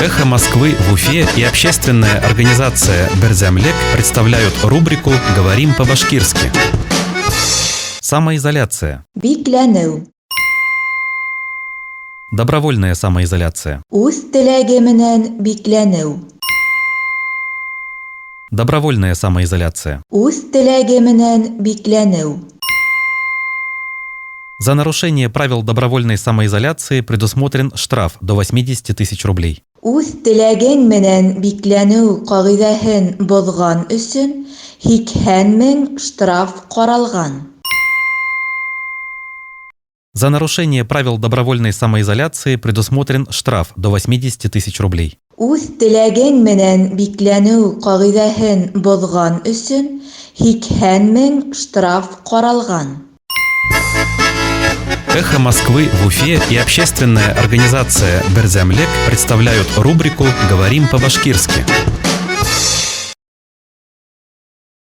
«Эхо Москвы» в Уфе и общественная организация «Берҙәмлек» представляют рубрику «Говорим по-башкирски». Самоизоляция. Бикләнеү. Добровольная самоизоляция. Үҙ теләге менән бикләнеү. Добровольная самоизоляция. Үҙ теләге менән бикләнеү. За нарушение правил добровольной самоизоляции предусмотрен штраф до 80 тысяч рублей. Үҙ теләгең менән бикләнеү ҡағиҙәһен боҙған өсөн 80 000 штраф ҡаралған. За нарушение правил добровольной самоизоляции предусмотрен штраф до 80 тысяч рублей. Үҙ теләгең менән бикләнеү ҡағиҙәһен боҙған өсөн 80 000 штраф ҡаралған. «Эхо Москвы» в Уфе и общественная организация «Берҙәмлек» представляют рубрику «Говорим по-башкирски».